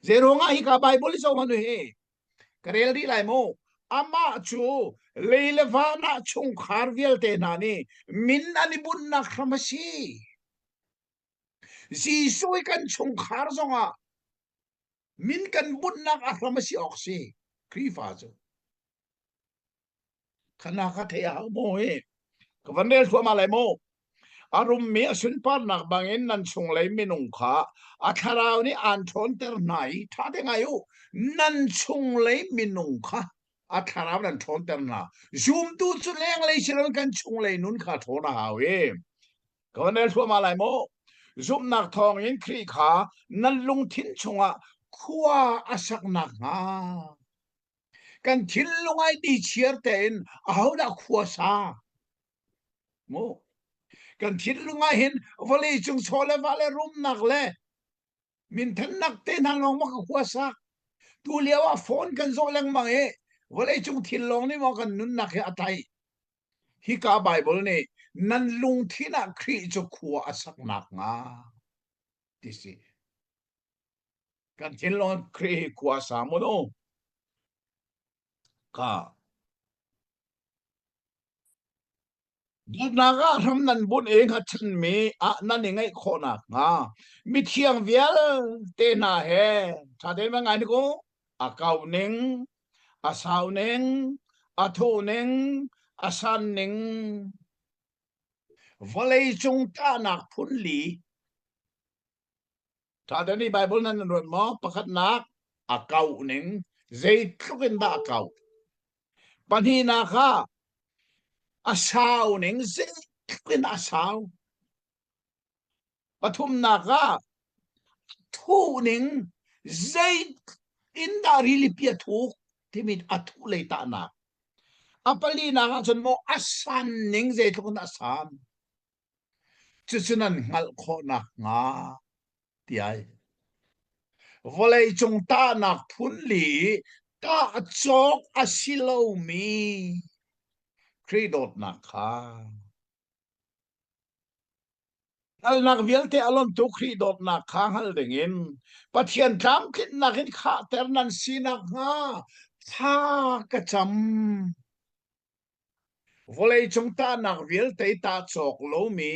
Zei ruangah hika Bible i zoh hmanh u hi. Ka rel rih lai mu. Amah cu lei le van ah chungkhar vialte hna nih min an i bunhnak hram a si. Jesuh i kan chungkhar zongah min kan bunhnak a hram a si awk si. Khrihfa cu. Khana ka thei a hau maw hi? Ka van rel thluahmah lai mu. A rummi a sunparnak bangin nan chunglei minung kha a thlarau nih aan ṭhawnter hna i ṭha te ngai u. Nan chunglei minung kha a thlarau nan ṭhawnter hna. Zumtu cu lenglei si loin kan chunglei nun kha ṭhawn a hau i. Ka van rel thluahmah lai mu. Zumhnak thawngin Khrih kha nan lungthin chungah khua a sak nakhnga kan thinlung ai ni chiar tein ahodah khua sa mu kan thinlung ah hin vawlei cung chaw le va le rumnak le minthannak te hna lawng ma ka khua sak tu lio ah phone kan zawh lengmang i vawlei cung thil lawng nih maw kan nunnak hi a tai hika Bible nih nan lungthin ah Khrih cu khua a sak nak hnga ti si Kan thinlung Khrih hi khua sa mu nu. Ka. Dawtnak ah hram nan bunh i hngatchanmi ah nan i ngaih khawh nakhnga mithiang vialte hna he ṭha tein va ngai hnik u. A kau ning, a sau ning, a thuh ning, a san ning, vawleicung tahnak phun li Ṭha nih Bible nan ruat maw? Pakhatnak a kauh ning zeitluk in dah a kauh? Pahnihnak ah a sau ning zeitluk in dah a sau? Pathumnak ah thuh ning zeitluk in dah rilipi a thuk timi a thuh lei tahnak. A palinak ah cun maw a san ning zeitluk in dah a san? Cucu nan hngalh khawh nakhnga tiah vawleicung tahnak phun li i tah cawk a si lomi Khrih dawtnak kha hngalhnak vialte a lontu Khrih dawtnak kha hngal dingin Pathian tlamtlinnak in khahter nan si nakhnga thla ka cam. Vawleicung tahnak vialte tah cawk lomi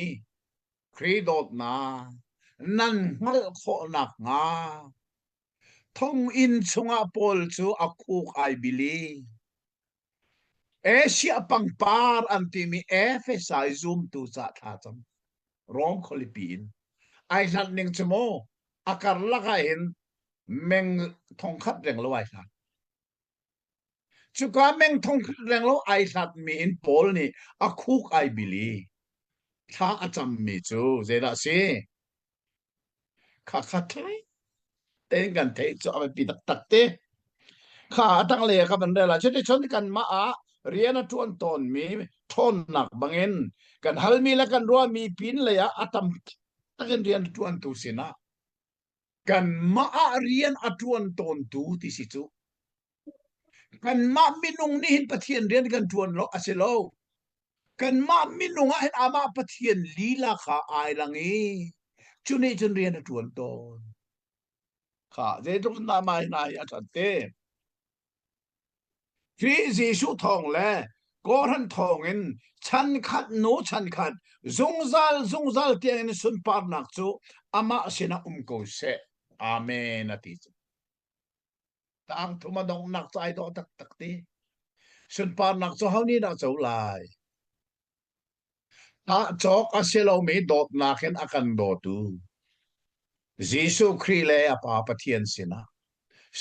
Khrih dawtnak nan hngalh khawh nakhnga thonginn chungah Paul cu a khuk ai bil i Asia pangpar an timi Efesa i zumtu cah thla cam Rom khualipi in ai hlat ning cu mu a karlak ah hin meng thongkhat reng lo ai hlat. Cuka meng thongkhat renglo ai hlatmi in Paul nih a khuk ai bil i thla a cammi cu zeidah a si? Khakha tlai tein kan theih cu a biapi taktak te. Kha a tanglei ah ka van rel ah cuticun kanmah ah rian a ṭuan tawnmi ṭhawnnak bangin kan halmi le kan ruahmi pin lei ah a tam takin rian a ṭuantu sinah kanmah ah rian a ṭuan tawntu ti si cu. Kanmah minung nih hin Pathian rian kan ṭuan lo a si lo. Kanmah minung ah hin amah Pathian lila kha ai lang i cu nih cun rian a ṭuan tawn. Kha zeitluk in dah mah hi hna hi a ṭhat te. Khrih Jesuh thawng le kawhhran thawngin chan khat hnu chan khat zungzal zungzal tiangin sunparnak cu amah sinah um ko seh. Amen a ti cu. Tang thum a donghnak cu ai dawh taktak ti. Sunparnak cu ho nih dah co lai? Tah cawk a si lomi dawtnak in a kan dawtu Jesuh Khrih le a Pa Pathian sinah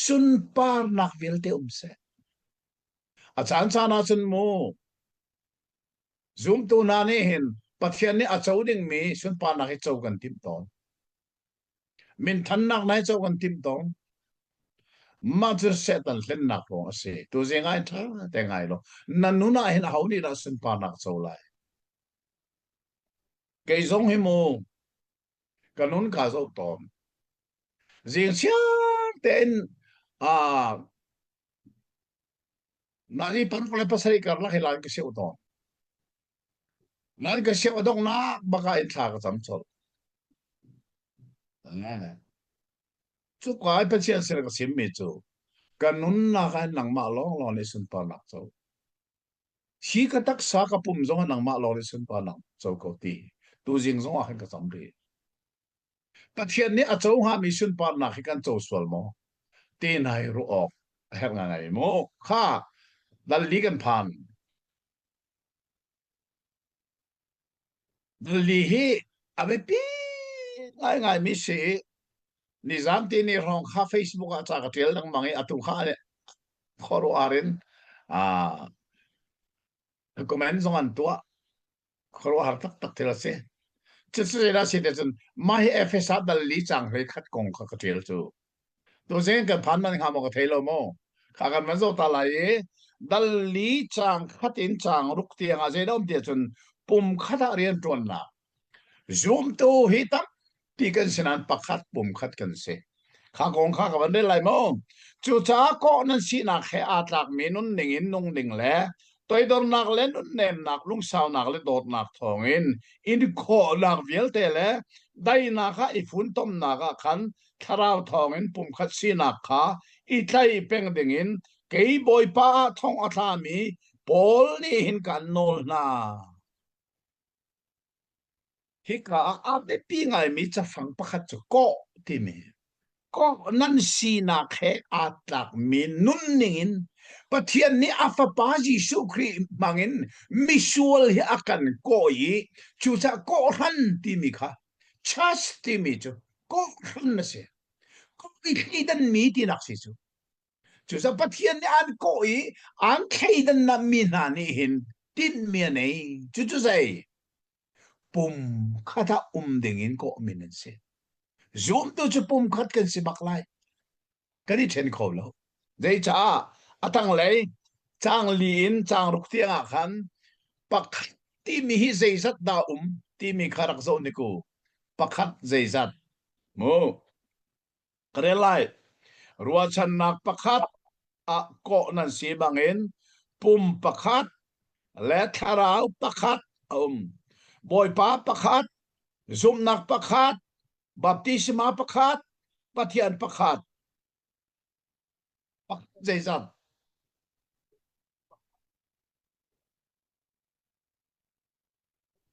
sunparnak vialte um seh. A caan caan ahcun mu zumtu hna nih hin Pathian nih a co dingmi sunparnak hi co kan timh tawn. Minthannak nai co kan timh tawn. Mah cu Satan hlennak ruang a si. Tuzing ai ṭha te ngai lo. Na nun ah hin aho nih dah sunparnak co lai? Kei zong hi mu ka nun kaa zoh tawn. Zing chiar tein ah nani 6 le 7 karlak hi lan ka siu tawn. Nan ka siau a donghnak bak ah in thla ka cam colh. Cuka i Pathian sin ka chimmi cu ka nunnak ah nangmah lawnglawng nih sunparnak co. Hi ka taksa ka pum zong ah nangmah lawng nih sunparnak co ko ti. Tuzing zong ah khan ka cam rih. Pathian nih a co hngami sunparnak hi kan co sual maw? Te hna hi ruah awk a herh ngai mu. Kha dal li kan phan. Dal li hi a biapi ngaingaimi si i nizan ti ni hrawng kha Facebook ah ca ka ṭial lengmang i atu kha khuaruahhar in comment zong an tuah. Khuaruahhar taktak thil a si. Cucu zeidah a si ti cun mah hi Efesa dal li caang 11 kong kha ka ṭial cu. Tuzing kan phan man hnga maw ka thei lo mu. Kha kan van zoh ta lai i dal li caang khat in caang ruk tiang ah zeidah um ti ahcun pum khat ah rianṭuannak Zumtu hi tampi kan si nain pakhat pumkhat kan si. Kha kong kha ka van rel lai maw? Cucaah kawh nan sinak he aa tlakmi nunning in nung ding le toidornak le nunnemnak, lungsaunak le dawtnak thawngin in khawhnak vialte le daihnak ah i funtomnak ah khan thlarau thawngin pumkhat sinak kha i tlaih peng dingin kei Bawipa ah thong a thlami Paul nih hin kan nawl hna. Hika ah a biapi ngaimi cafang pakhat cu kawh timi kawh nan sinak he aa tlakmi nunning in Pathian nih a Fapa Jesuh Khrih hmangin misual hi a kan kawh i cucaah kawhhran timi kha church timi cu kawhhran a si. Kawh i thleidanmi tinak si cu. Cucaah Pathian nih an kawh i an thleidannak mi hna nih hin tinhmi a nei. Cucu zei? Pum khat ah um ding in kawhmi nan si. Zumtu cu pum khat kan si bak lai. Kan i ṭhen kho lo. Zeicah a tanglei caang li in caang ruk tiang ah khan pakhat timi hi zeizat dah um timi kha rak zoh ni ku. Pakhat zeizat. Mu. Ka rel lai. Ruahchannak pakhat ah kawh nan si bangin pum pakhat le thlarau pakhat a um. Bawipa pakhat, zumhnak pakhat, baptisma pakhat, Pathian pakhat. Pakhat zeizat?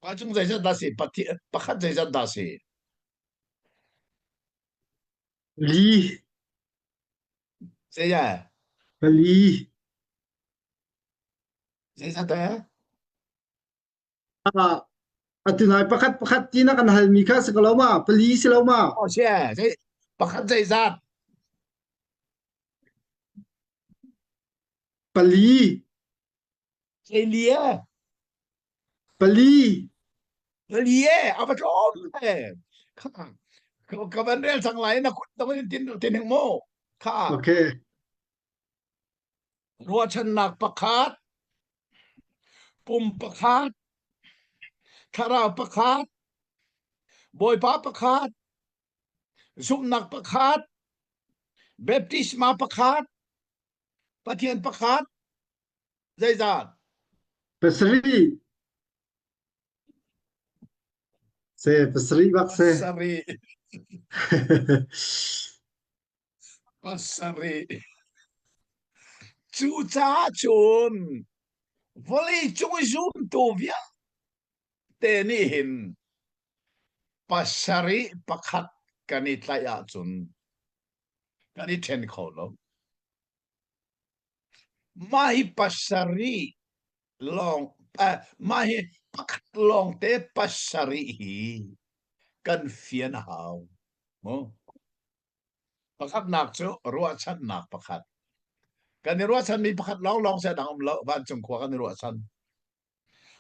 Pa cung zeizat dah si? Pathian pakhat zeizat dah si? Li. Zeizat? Pali. Zeizat eh? Ah, atu nai pakhat pakhat ti na kan halmi kha si ko lo ma? Pali si lo ma? Oh, si eh. Zei, pakhat zeizat? Pali. Zei eh? Pali. Pali eh, a va tlawm eh. Kha, ka van rel cang lai na kut tong in tin tin hing mu. Kha. Okay. Ruahchannak pakhat, pum pakhat, thlarau pakhat, Bawipa pakhat, zumhnak pakhat, baptisma pakhat, Pathian pakhat, Zeizat? Pasarih. Se pasarih bak se. Pasarih. Pasarih. Cucaah cun vawlei cung i zumtu vialte nih hin pasarih pakhat kan i tlaih ahcun kan i ṭhen kho lo. Mah hi pasarih lawng mah hi pakhat lawngte pasarih hi kan fian a hau. Mu. Pakhatnak cu ruahchannak pakhat. Kan i ruahchanmi pakhat lawnglawng si a dang um lo. Vancung khua kan i ruahchan.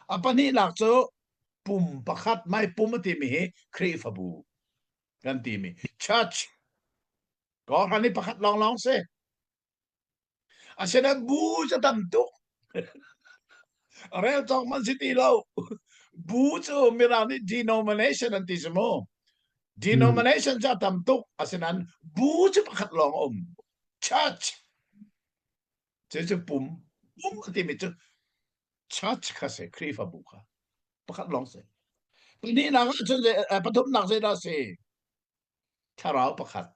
A pahnihnak cu pum pakhat, mai pum a timi hi Khrihfabu kan timi church Kawhhran hi pakhat lawnglawng si. Asinain bu cu tam tuk. Rel cawk man si ti lo. Bu cu Mirang nih denomination an ti si mu. Denomination cu a tam tuk. Asinain bu cu pakhat lawng a um. Church. Cu cu pum. Pum a timi cu church kha si, Khrihfabu kha. Pakhat lawng si. Pahnihnak ahcun pathumnak zeidah si? Thlarau pakhat.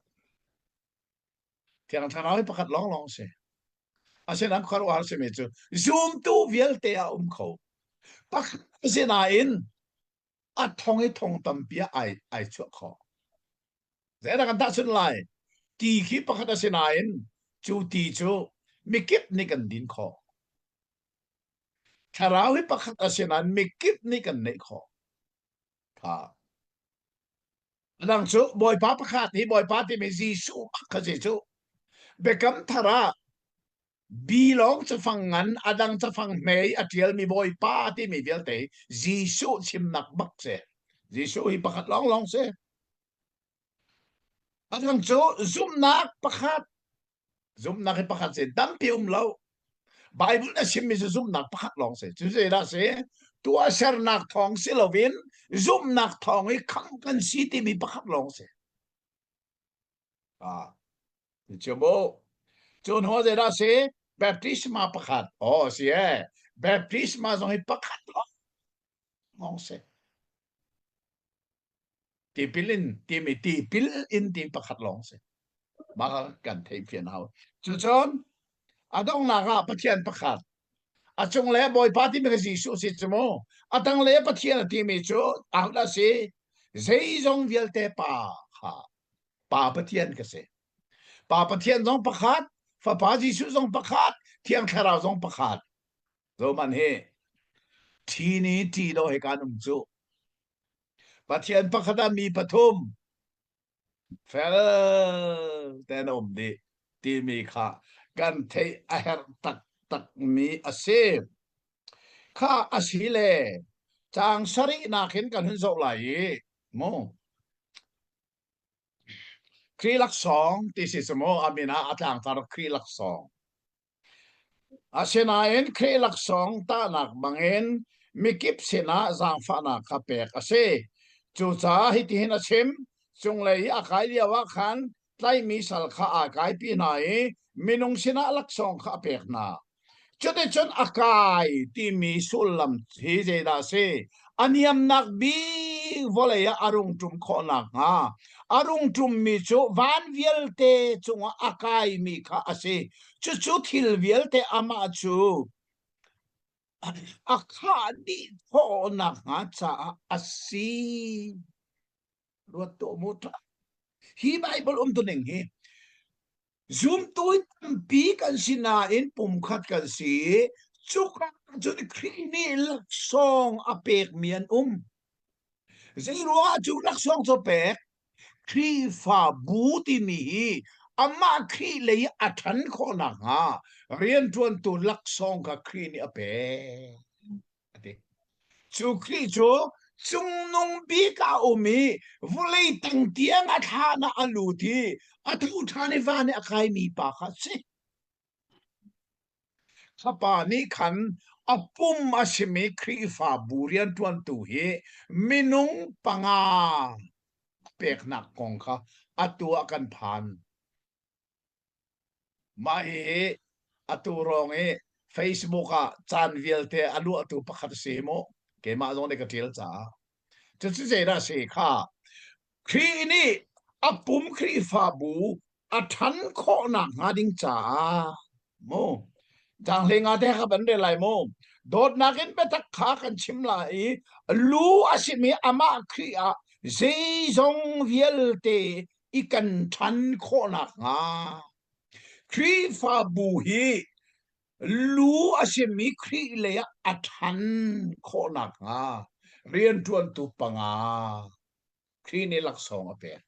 Thiang Thlarau hi pakhat lawnglawng si. Asinain khuaruahhar simi cu zumtu vialte ah um kho. Pakhat asinain a thong i thong tampi ah ai ai chuah khawh. Zeidah kan tahchunh lai? Ti khi pakhat a si nain cu ti cu mikip nih kan din khawh. Thlarau hi pakhat a si nain mikip nih kan neih khawh. Kha. Adang cu Bawipa pakhat hi Bawipa timi Jesuh bak kha si cu. Biakam thar ah B lawng cafang ngan a dang cafang hme i a ṭialmi Bawipa timi vialte hi Jesuh chimnak bak si. Jesuh hi pakhat lawnglawng si. A dang cu zumhnak pakhat zumhnak hi pakhat si tampi um lo. Bible na chimmi cu zumhnak pakhat lawng si. Cu zeidah si? Tuahsernak thawng si loin zumhnak thawng i khamh kan si timi pakhat lawng si. Ah. Cu mu. Cun ho zeidah si? Baptisma pakhat. Oh, si e. Baptisma zong hi pakhat lawng si. Tipil in timi tipil in ti pakhat lawng si. Mah kan theih fian hau. Cucun a donghnak ah Pathian pakhat. A cung le Bawipa timi ka Jesuh si cu mu. A tang le Pathian a timi cu ahodah si? Zeizong vialte Pa kha Pa Pathian ka si. Pa Pathian zong pakhat, Fapa Jesuh zong pakhat, Thiang Thlarau zong pakhat. Zoman hi thi ni ti do he kan um cu. Pathian pakhat ah mi pathum fel ten a um dih timi kha kan theih a herh taktak mi a si. Kha a si le caang sarihnak in kan hun zoh lai i mu Khrih laksawng ti si cu mu a min ah a tlangtar Khrih laksawng. Asinain Khrih laksawng tahnak bangin mikip sinah zaangfahnak kha pek a si. Cucaah hitihin a chim, cunglei i a kai lioah khan tlaihmi sal kha aa kaipi hna i minung sinah laksawng kha a pek hna. Cuticun a kai timi sullam hi zeidah a si? A niamnak bik vawlei ah a rung ṭum khawh nakhnga a rung ṭummi cu van vialte cungah a kaimi kha a si. Cucu thil vialte amah cu a khah dih khawh nakhnga caah a si. Ruat tuah mu. Hi Baibal umtuning hi Zumtu tampi kan si nain pumkhat kan si. Cuka cun Khrih nih laksawng a pekmi an um. Zeiruangah cu laksawng cu pek? Khrihfabu timi hi amah Khrih lei a ṭhan khawh nakhnga rianṭuantu laksawng kha Khrih nih a pek. A ti. Cu Khrih cu cungnung bik ah a um i vawlei tang tiang a thlan ah a lut i a tho ṭhan i van i a kaimi pa kha a si. Kha pa nih khan a pum a simi Khrihfabu rianṭuantu hi minung panga peknak kong kha atu ah kan phan. Mah hihi atu rawng i Facebook ah caan vialte a luahtu pakhat a si mu. Keimah zong nih ka ṭial caah. Cucu zeidah a si kha? Khrih nih a pum Khrihfabu a ṭhan khawh nakhnga ding caah mu. Caanghlei nga te kha ban rel lai mu. Dawtnak in biatak kha kan chim lai i lu a simi amah Khrih ah zeizong vialte i kan ṭhan khawh nakhnga Khrihfabu hi lu a simi Khrih lei ah a ṭhan khawh nakhnga rianṭuantu panga Khrih nih laksawng a pek.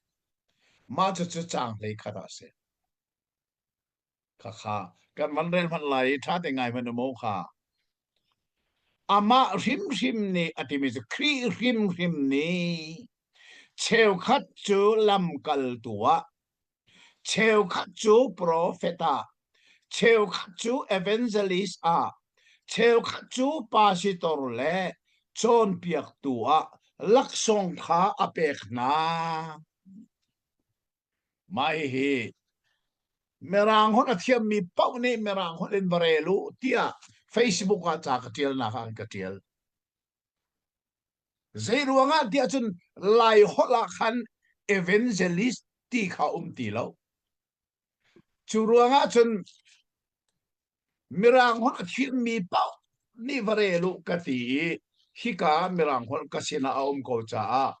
Mah cucu caang 11 ah a si. Khakha kan van rel hmanh lai i ṭha te ngai hmanh u mu kha. Amah hrimhrim nih a timi cu Khrih hrimhrim nih cheukhat cu lamkaltu ah, cheukhat cu profet ah, cheukhat cu evangelist ah, cheukhat cu pasitor le cawnpiaktu ah laksawng kha a pek hna. Mah hihi Mirang holh a thiammi paoh nih Mirang holh in va rel u tiah Facebook ah ca ka ṭialnak ah an ka ṭial. Zei ruangah tiah cun Lai holh ah khan evangelist ti kha um ti lo. Cu ruangah cun Mirang holh a thiammi paoh nih va rel u ka ti i hika Mirang holh ka sinah a um ko caah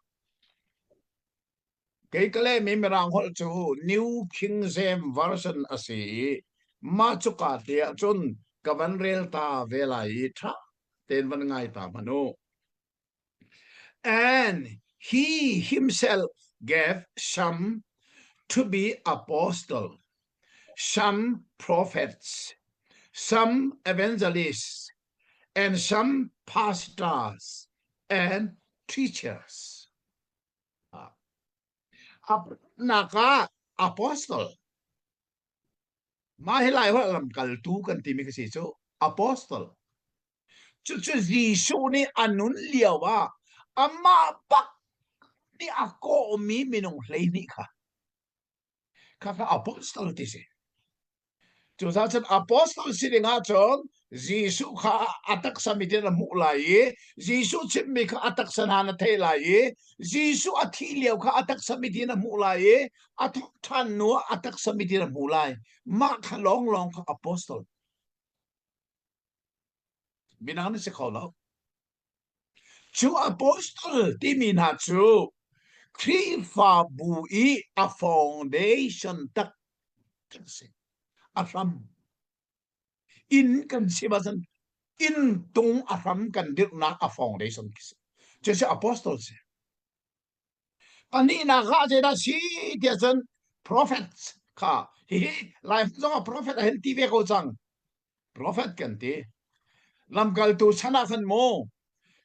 kei ka lehmi Mirang holh cu New King James Version a si i mah cuka te ah cun ka van rel ta ve lai i ṭha tein van ngai ta hmanh u. And he himself gave some to be apostle, some prophets, some evangelists, and some pastors and teachers. Nak ah apostle mah hi lai holh lamkaltu kan timi ka si cu apostle Cucu Jesuh nih a nun lio ah amah bak nih a kawhmi minung 12 kha khakha apostle ti si. Cucaah cun apostle si ding ahcun Jesuh kha a taksa mit in a hmuh lai i Jesuh chimmi kha a taksa hna na theih lai i Jesuh a thih lio kha a taksa mit in a hmuh lai i a thawh ṭhan hnu ah a taksa mit in a hmuh lai. Mah kha lawnglawng kha apostle. Midang na si kho lo. Cu apostle timi hna cu Khrihfabu i a foundation tak kan si. A hram. Inn kan si ahcun inn tung a hram kan dirhnak a foundation khi si. Cu si apostle si. Pahnihnak ah zeidah si tiah cun prophets kha hihi Lai zong ah prophet a hen ti ve ko cang. Prophet kan ti. Lamkaltu chan ah khan mu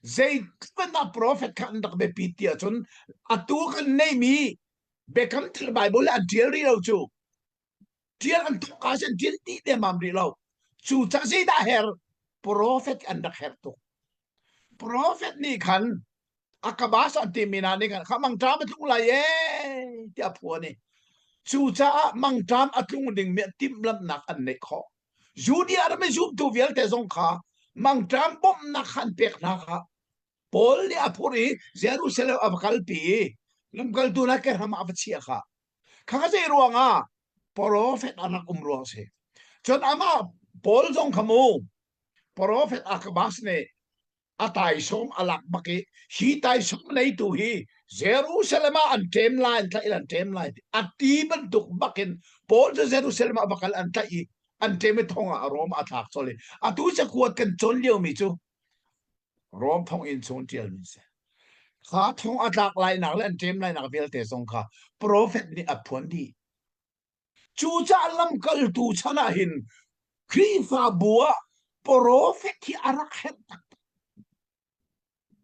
zeitluk ah prophet kha an rak biapi ti ahcun atu kan neihmi Biakam Thar Bible le an ṭial rih lo cu. Ṭial an thawk ah cun ṭial dih demmam rih lo. Cu ca zeidah her? Prophet an rak herh tuk. Prophet nih khan Akabas an timi hna nih khan kha mangṭam a tlung lai ee tiah a phuan i cucaah mangṭam a tlung dingmi timhlamhnak an neih khawh. Judea ram i zumtu vialte zong kha mangṭam bawmhnak kha an pek hna kha Paul nih a phurh i Jerusalem a va kalpi i lamkaltu hna kehram ah a va chiah kha. Kha zei ruangah profet a rak um ruang si. Cun amah Paul zong kha mu profet Agabus nih a taisawm a lak bak i hi taisawm neitu hi Jerusalem ah an ṭem lai an tlaih an ṭem lai a ti bantuk bakin Paul cu Jerusalem ah va kal an tlaih i an ṭem i thong ah Rom a thlak colh i atu cakuat kan cawn liomi cu Rom thonginn chung ṭialmi si. Kha thong a tlak lainak le an ṭem lainak vialte zong kha profet nih a phuan dih. Cucaah lamkaltu chan ah hin Khrihfabu ah profet hi a rak herh taktak.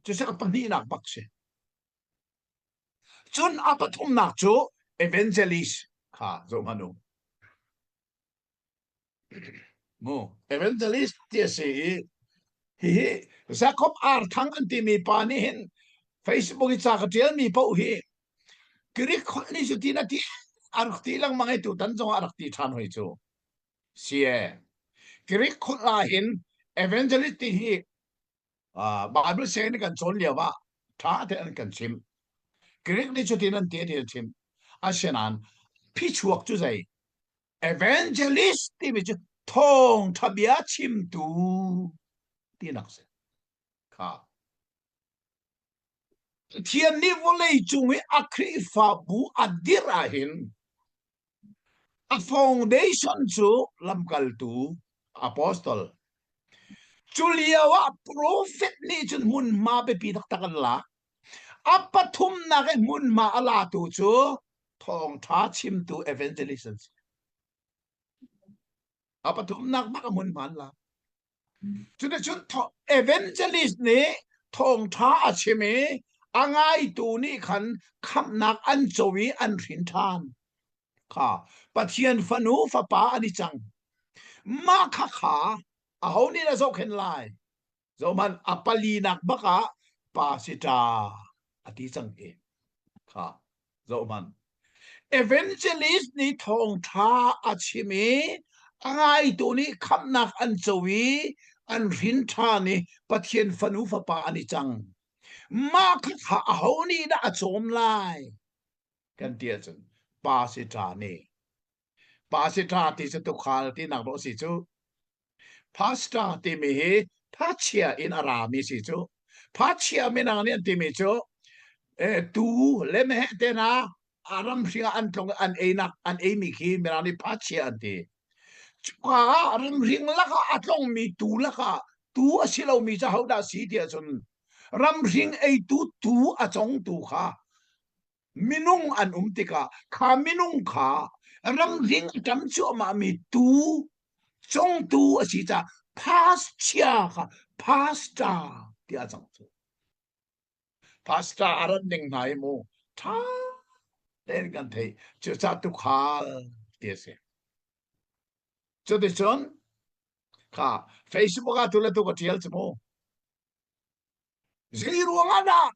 Cucu a pahnihnak bak si. Cun a pathumnak cu evangelist kha zoh hmanh u. Mu evangelist ti a si i hihi Jacob Arthang an timi pa nih hin Facebook i ca ka ṭialmi paoh hi Greek holh nih cu tin a ti a rak ti lengmang i tutan zongah a rak ti ṭhan hoi cu. Si e. Greek holh ah hin evangelist ti hi Bible sianginn kan cawn lio ah ṭha tein an kan chimh. Greek nih cutin an ti ti an chimh. Asinain phichuak cu zei? Evangelist timi cu thawngṭha bia chimtu tinak si. Kha. Pathian nih vawlei cung i a Khrihfabu a dirh ahhin a foundation cu lamkaltu apostle cu lio ah prophet nih cun hmunhma biapi taktak an lak a pathumnak i hmunhma a latu cu thawngṭha chimtu evangelist an si a pathumnak bak a hmunhma an lak Cuticun evangelist nih thawngṭha a chim i a ngaitu nih khan khamhnak an co i an hrin ṭhan. Kha Pathian fanu fapa an i cang. Mah kha kha aho nih dah zohkhenh lai? Zohhmanh a palinak bak ah pa si ṭa a ti cang hi. Kha zohhmanh. Evangelist nih thawngṭha a chim i a ngaitu nih khamhnak an co i an hrin ṭhan i Pathian fanu fapa an i cang. Mah kha aho nih dah a cawm lai? Kan ti ahcun pa si ṭa nih. Pasita ti cu tukhal tinak dawh si cu. Pastor timi hi phachia in a rami si cu. Phachia minang nih an timi cu eh, tu le meheh te hna a ram hring ah an tlung an einak an eimi khi mirang nih phachia an ti. Cuka ah ramhring lakah a tlongmi tuu lakah tuu a si lomi cu hodah si ti ahcun ramhring eitu tuu a congtu kha minung an um tikah kha minung kha ramhring a ṭam cuahmahmi tuu congtu a si caah pastor kha pastor tiah a cang cu. Pastor a rat ning hna hi mu ṭha tein kan theih. Cucaah tuukhal ti a si. Cuticun kha Facebook ah tu le tu ka ṭial cu mu. Zei ruang ah dah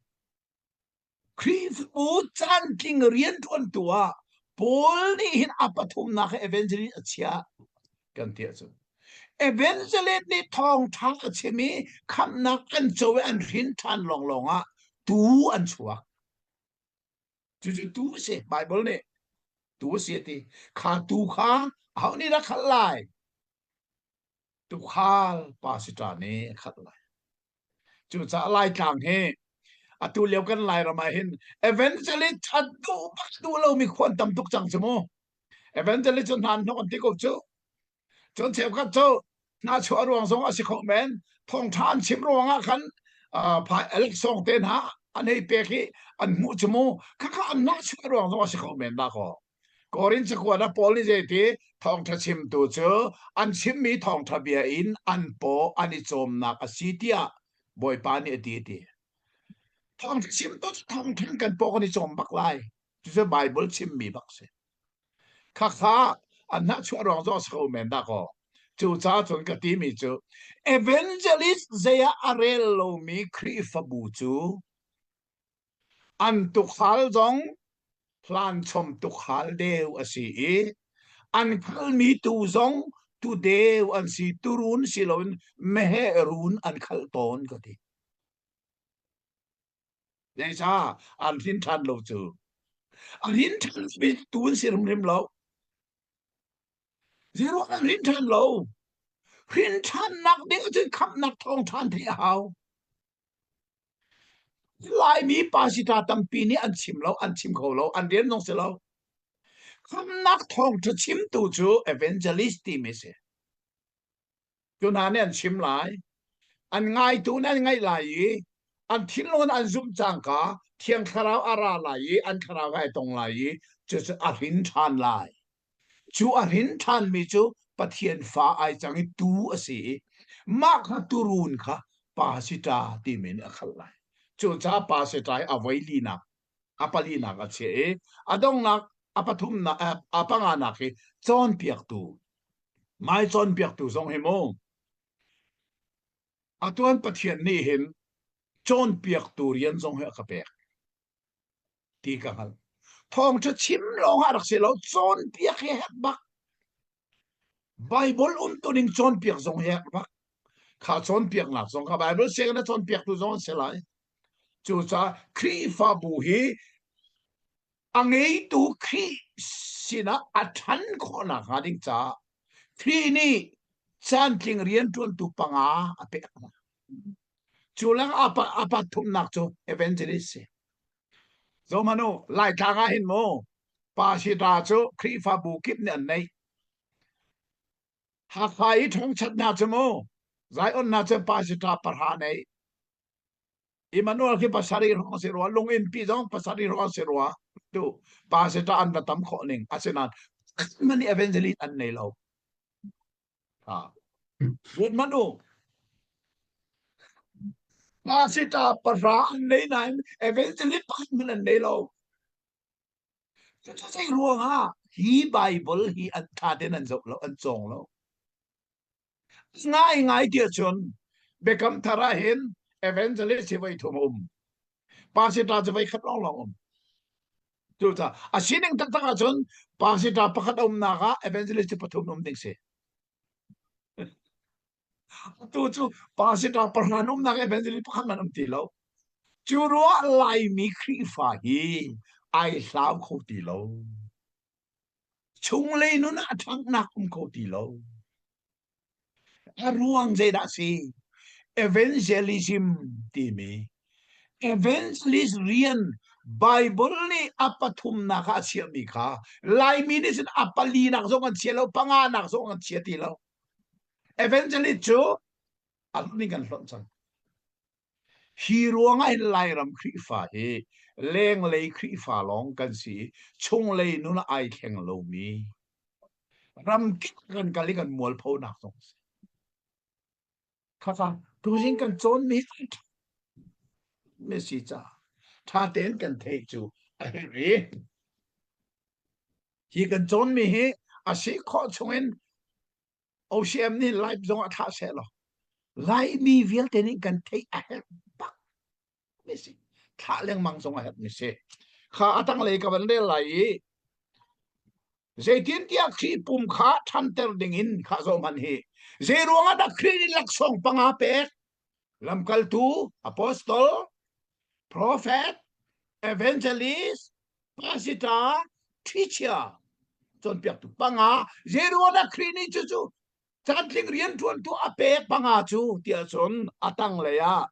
Khrihfabu caantling rianṭuantu ah Paul nih hin a pathumnak hi evangelist a chiah kan ti ahcun evangelist nih thawngṭha a chim i khamhnak an co i an hrin ṭhan lawnglawng ah tuu an chuak. Cucu tuu a si. Bible nih tuu a si a ti. Kha tuu kha aho nih dah khalh lai? Tuukhal pastor nih a khalh lai. Cucaah Laitlang hi atu lio kan Lairam ah hin evangelist a duh bak duh lomi khua an tam tuk cang cu mu. Evangelist cu hna hnok an ti ko cu. Cun cheukhat cu hna chuah ruang zong a si kho men. Thawngṭha an chim ruangah khan phai laksawng te hna an hei pek i an hmuh cu mu. Khakha an hna chuah ruang zong a si kho men dah kaw. Korin cakuat ah Paul nih zeiti thawngṭha chimtu cu an chimmi thawngṭha bia in an paw an i cawmnak a si tiah Bawipa nih a ti a ti. Thawngṭha chimtu cu thawngṭha kan paw kan i cawm bak lai. Cucu Bible chimmi bak si. Khakha an hnahchuah ruang zong a si kho men dah kaw. Cucaah cun ka timi cu evangelist zei ah a rel lomi Khrihfabu cu An tuukhal zong hlanchom tuukhal deu a si i an khalmi tuu zong tuu deu an si. Tuurun si loin meheh run an khalh tawn ka ti. Zeicah an hrin ṭhan lo cu? A hrin ṭhan mi tuu an si hrimhrim lo. Zeiruang an hrin ṭhan lo? Hrin ṭhannak ding ahcun khamhnak thawngṭha an theih a hau. Laimi pastor tampi nih an chim lo, an chim kho lo, an rian zong si lo. Khamnak thawngṭha chimtu cu evangelist timi si. Cu hna nih an chim lai. An ngaitu nih an ngaih lai i an thinlung an zumh cangka Thiang Thlarau a ra lai i an thlarau ai tong lai i cucu a hrin ṭhan lai. Cu a hrin ṭhanmi cu Pathian fa ai cang i tuu a si i mah kha tuurun kha pasita timi nih a khalh lai. Cucaah pasita hi a voi linak, a palinak a chiah i a donghnak a pathumnak a panganak hi cawnpiaktu, mai cawnpiaktu zong hi mu atuan Pathian nih hin cawnpiaktu rian zong hi a ka pek. ti ka hngalh. Thawngṭha chim lawng ah rak si lo, cawnpiak hi herh bak. Bible umtuning cawnpiak zong hi herh bak. Kha cawnpiaknak zong kha Bible sianginn a cawnpiaktu zong an si lai. Cucaah Khrihfabu hi a ngeitu Khrih sinah a ṭhan khawhnak hnga ding caah Khrih nih caantling rianṭuantu panga a pek hna. Cu leng a pathumnak cu evangelist si. Zohmanh u, Laitlang ah hin mu, pasita cu Khrihfabu kip nih an neih. Hakha i thongchat hna cu mu, Zion hna cu pasita pahra nei. Emmanuel khi pasarih hrawng si rua, Lunginpi zong pasarih hrawng si rua. Tu pasita an va tam khawh ning. Asinain mani evangelist an nei lo. Ha. Ruat hmanh u. Pasita pahra an nei nain evangelist pakhat hmanh an nei lo. Cucu zei ruangah hi Bible hi an ṭha tein an zoh lo, an cawng lo. Ngai ngai ti ahcun Biakam Thar ah hin evangelist hi voi thum a um. Pasita cu voi khat lawnglawng um. Cucaah a sining taktak ahcun pasita pakhat a umnak ah evangelist cu pathum um ding si. Atu cu pasita pahra umnak evangelist pakhat man um ti lo. Cu ruah Laimi Khrihfa hi ai hlau kho ti lo. Chunglei nun ah ṭhanghnak um kho ti lo. A ruang zeidah a si? Evangelism timi evangelist rian Bible nih a pathumnak ah a chiahmi kha Laimi nih cun a palinak zong an chia lo, panganak zong an chia ti lo. Evangelist cu a nih kan hlonh cang. Hi ruangah hin Lairam Khrihfa hi lenglei Khrihfa lawng kan si i chunglei nun ah ai thleng lomi ramkip kan kal i kan mualphonak zong a si. Khakha tuzing kan cawnmi mi si caah ṭha tein kan theih cu a herh i hi kan cawnmi hi a si khawh chungin OCM nih live zong ah thlah seh law Laimi vialte nih kan theih a herh bak mi si thlah lengmang zong a herh mi si kha a tanglei ka van rel lai i zeitintiah Khrih pum kha ṭhanter ding in kha zoh hmanh hi zei ruangah dah Khrih nih laksawng panga pek lamkaltu apostol prophet evangelist pastor teacher cawnpiaktu panga zei ruangah dah Khrih nih cucu cantling rianṭuantu a pek panga cu tiah cun a tanglei ah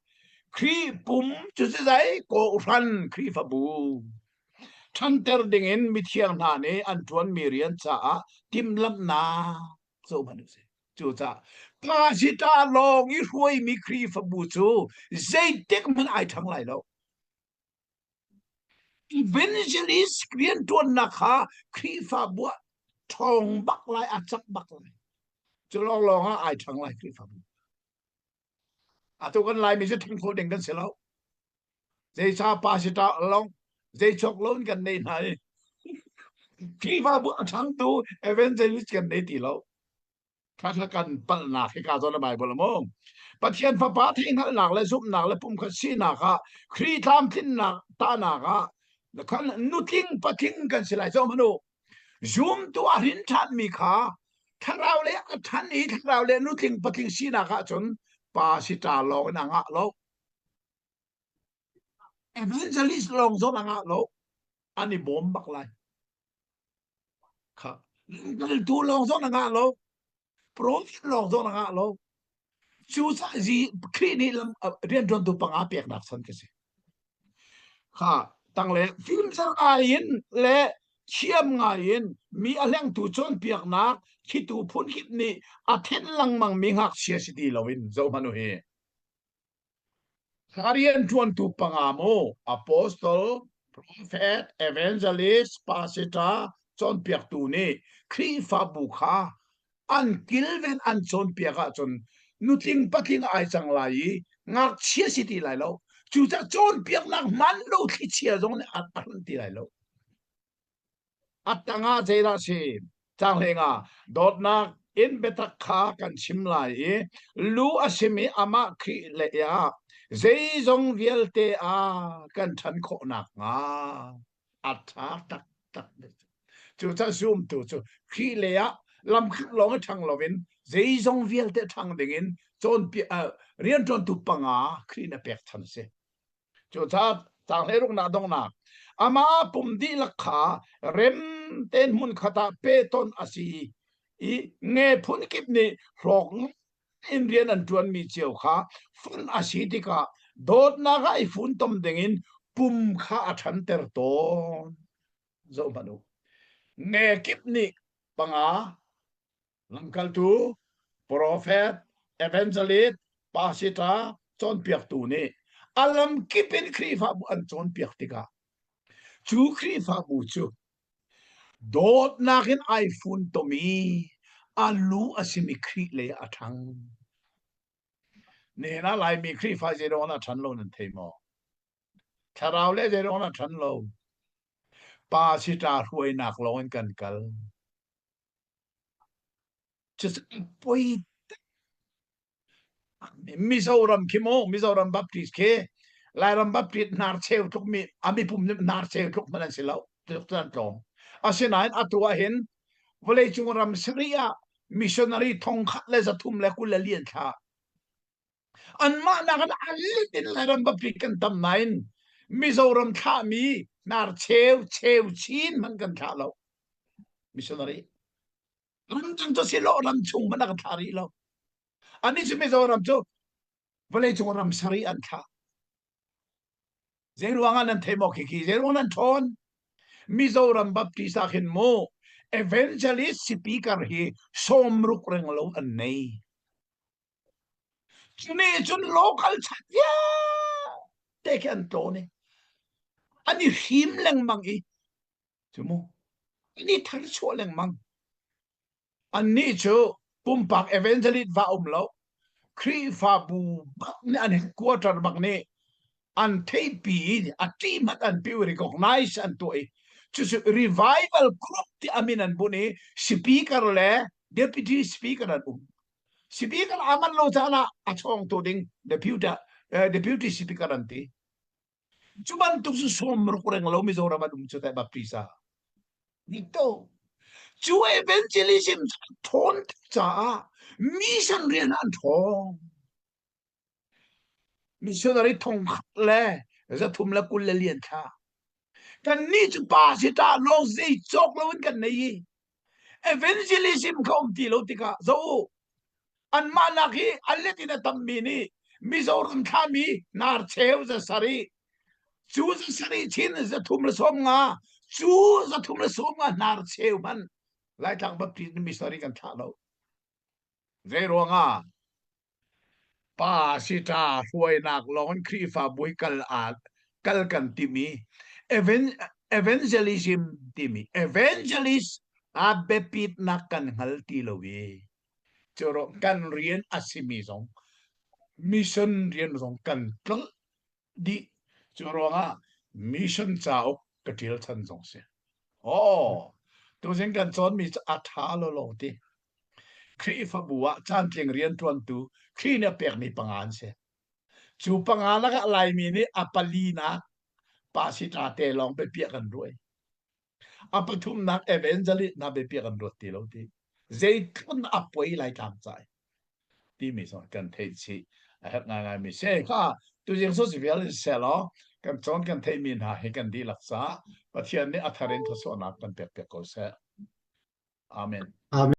Khrih pum cu zei kawhhran Khrihfabu ṭhanter dingin mithiang hna nih an ṭuanmi rian caah timhlamhnak zoh hmanh u sih. Cucaah pastor lawng i hruaimi Khrihfabu cu zeitik hmanh ai ṭhang lai lo. Evangelist rianṭuannak kha Khrihfabu ah ṭhawng bak lai, a cak bak lai. Cu lawnglawng ah ai ṭhang lai Khrihfabu. Atu kan Laimi cu ṭhang kho ding kan si lo. Zeicah pastor lawng zei chok lo in kan nei hna i Khrihfabu a ṭhangtu evangelist kan nei ti lo. Khakha kan palhnak hi ka zawn a Bible maw? Pathian Fapa theihhngalhnak le zumhnak le pumkhat sinak ah Khrih tlamtlinnak tahnak ah khan nutling patling kan si lai zo hmanu zumtu a hrin ṭhanmi kha thlarau le a ṭhan i thlarau le nutling patling sinak ah cun pa si ṭa lawng in a ngah lo evangelist lawng zong a ngah lo an i bawm bak lai Kha hngaltu lawng zong na ngah lo. Prophet lawng zong na ngah lo. Cucaah Khrih nih lam rianṭuantu panga peknak chan ka si. Kha tangle fimzer ngai in le thiam ngai in mi a hlengtu cawnpiaknak thlitu phunkip nih a then lengmang mi ngakchia si ti loin zoh hmanh u hi. A rianṭuantu panga mu apostle, prophet, evangelist, pastor, cawnpiaktu nih Khrihfabu kha an kilven an cawnpiak ahcun nutling patling ai cang lai i ngakchia si ti lai lo. Cucaah cawnpiaknak hman lo thlichia zong nih a hlonh ti lai lo. A tangah zeidah si? Caang ah dawtnak in biatak kha kan chim lai i lu a simi amah Khrih le ah zeizong vialte ah kan ṭhan khawh nakhnga a ṭha taktak. Cucaah zumtu cu Khrih le ah lamkhat lawng i ṭhang loin zeizong vialte ṭhang dingin cawnpiak rianṭuantu panga Khrih na pek chan a si. Cucaah caang hleiruknak donghnak amah pum dihlak kha rem tein hmunkhat ah pehtonh a si i nge phun kip nih hlawk in rian an ṭuanmi cio kha fun a si tikah dawtnak ah i funtom dingin pum kha a ṭhanter tawn. Zoh hmanh u. Nge kip nih panga Lamkaltu, profet, evangelist, pastor, cawnpiaktu nih a lamkip in Khrihfabu an cawnpiak tikah cu Khrihfabu cu dawtnak in ai funtom i a lu a simi Khrih lei a ṭhang. Nihin ah Laimi Khrihfa zeiruang ah ṭhan lo nan thei maw? Thlarau le zeiruang ah ṭhan lo? Pa sita hruainak lawng in kan kal. Poi Mizoram khi mu Mizoram Baptist khi Lairam Baptist hnar cheu tluk mi a mipum nih hnar cheu tluk hmanh an si lo tluk an tlawm asinain atu ah hin vawleicung ram sarih ah missionary thongkhat le 324 an thlah Anmah nakin a lit in Lairam Baptist kan tam nain Mizoram thlahmi hnarcheu cheu chin hmanh kan thlah lo. Missionary. Ramdang cu si lo ram chung hmanh a kan thlah rih lo. Anih cu Mizoram cu vawlei cung ram sarih an thlah. Zei ruangah nan thei maw khikhi? Zei ruang nan ṭhawn? Mizoram Baptist ah khin mu evangelist speaker hi sawmruk reng lo an nei. Cu nih cun local chat vialte khi an tlawn i an i hrim lengmang i cu mu an i tharchuah lengmang. Annih cu pumpak evangelist va um lo Khrihfabu bak nih an headquarter bak nih an theihpi i a ṭih hmanh an piu recognize an tuah i cucu revival group ti a min an bunh i speaker le deputy speaker an um. Speaker aa manh lo caan ah a chawngtu ding deputy, uh, deputy speaker an ti. Cu bantuk cu sawmruk reng lo Mizoram an um cu teh Baptist ah. Nito. Cu evangelism ṭhawn caah mission rian an ṭhawng. Missionary thongkhat le 324 thla. Kan nih cu pa si ta lawng zei cawk lo in kan nei i evangelism kha um ti lo tikah zo u anmah nak hi a let in a tammi nih Mizoram thlami nar cheu za sarih cu za sarih chin 350 cu 350 hnar cheu hman Laitlang Baptist missionary kan thlah lo zei ruangah Pa sita hruainak lawng in Khrihfabu hi kal aa kal kan timi evangelism timi evangelist a biapitnak kan hngal ti lo i cu kan rian a simi zong mission rian zong kan tlolh dih. Cu ruangah mission cauk ka ṭial chan zong si. Oh, tuzing kan cawnmi cu a ṭha lo lo ti. Khrihfabu ah caantling rianṭuantu Khrih nih a pekmi panga an si. Cu panga lakah Laimi nih a palinak pasita te lawng biapiah kan ruai. A pathumnak evangelist hna biapiah kan ruat ti lo ti. Zeitlun a poi lai tlang cai timi zong kan theih chih a herh ngaingaimi si. Kha tuzing cu vial in seh law kan cawn kan theihmi hna hi kan dihlak caah Pathian nih a thar in thluachuahnak kan pek piak ko seh. Amen. Amen.